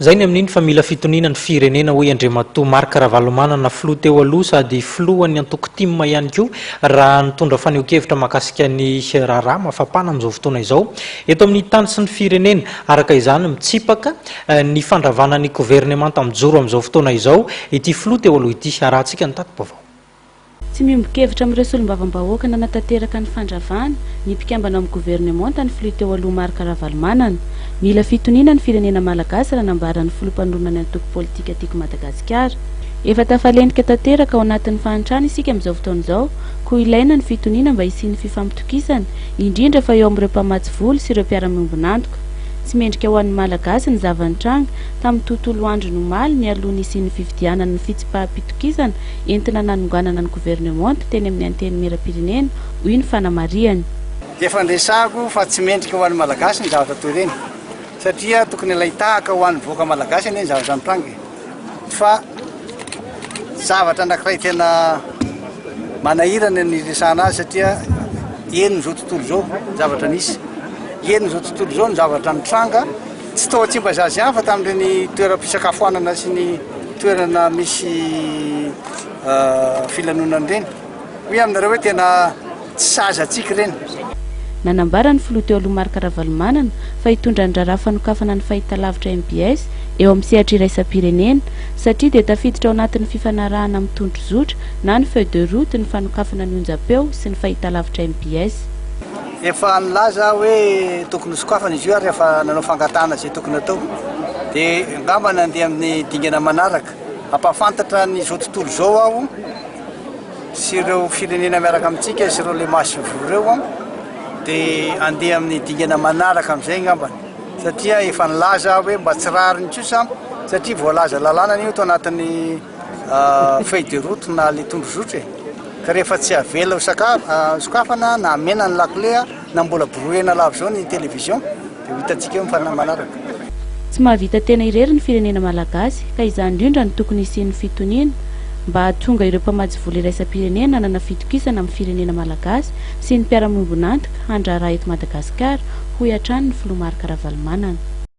Izay ny amin'iny fa mila fitoniana ny firenena hoy Andriamatoa Marc Ravalomanana filoha teo aloha sady filohan'ny antoko tim ihany koa raha nitondra fanehoan-kevitra mahakasika ny raharaha mafapana amin'izao fotoana izao eto amin'ny tany sy ny firenena. Araka izany mitsipaka ny fandravana ny governemanta mijoro amin'izao fotoana izao ity filoha teo aloha ity. Arahantsika ny tati-baovao. Tsy miombon-kevitra amin'ireo solombavambahoaka nanatanteraka ny fandravana, ny mpikambana ao amin'ny governemanta ny filoha teo aloha Marc Ravalomanana. Mila fitoniana ny firenena malagasy raha nambaran'ny filoha mpanorina ny antoko politika Tiako Madagasikara. Efa tafalentika tanteraka ao anatin'ny fahantrana isika amin'izao fotoana izao, koa ilaina ny fitoniana mba hisian'ny fifampitokisana, indrindra fa eo amin'ireo mpamatsy vola sy ireo mpiara-miombon'antoka. Tsy mendrika ho an'ny Malagasy ny zava-nitranga tamin'ny tontolo andron'ny omaly nialoha ny hisian'ny fifidianana ny fitsipaham-pitokisana entina nanonganana ny governemanta teny amin'ny Antenimierampirenena, hoy ny fanamarihany. Efa niresahako fa tsy mendrika ho an'ny Malagasy ny zavatra toy ireny satria tokony alain-tahaka ho an'ny vahoaka Malagasy anie ny zavatra mitranga e! Fa zavatra anankiray tena manahirana ny resahana azy satria henon'izao tontolo izao ny zavatra nisy, henon'izao tontolo izao ny zavatra nitranga. Tsy tao Tsimbazaza ihany fa tamin'ireny toeram-pisakafoanana sy ny toerana misy filanonana ireny. Hoy aminareo hoe tena tsy sahaza antsika ireny. Nanambara ny filoha teo aloha Marc Ravalomanana fa hitondra ny raharaha fanokafana ny fahitalavitra mbs eo amin'ny sehatra iraisam-pirenena satria dia tafiditra ao anatin'ny fifanarahana amin'ny tondrozotra na ny feuille de route ny fanokafana ny onjam-peo sy ny fahitalavitra mbs. Efa nilaza aho hoe tokony hosokafana izy io ary efa nanao fangatahana izay tokony hatao. Dia angamba nandeha amin'ny dingana manaraka. Hampahafantatra an'izao tontolo izao aho sy ireo firenena miaraka amintsika sy ireo le masoivoho ireo dia handeha amin'ny dingana manaraka amin'izay angambany. Satria efa nilaza aho hoe mba tsy rariny kosa satria voalaza lalàna io tao anatin'ny feuille de route na le tondrozotra e. Ka rehefa tsy avela ho sokafana na amena ny lakile na mbola brouillena lava izao ny télévision dia ho hitantsika eo ny manaraka. Tsy mahavita tena irery ny firenena malagasy ka izany indrindra no tokony hisian'ny fitoniana mba hahatonga ireo mpamatsy vola iraisam-pirenena hanana fitokisana amin'ny firenena malagasy sy ny mpiara-miombon'antoka handraharaha eto Madagasikara, hoy hatrany ny filoha Marc Ravalomanana.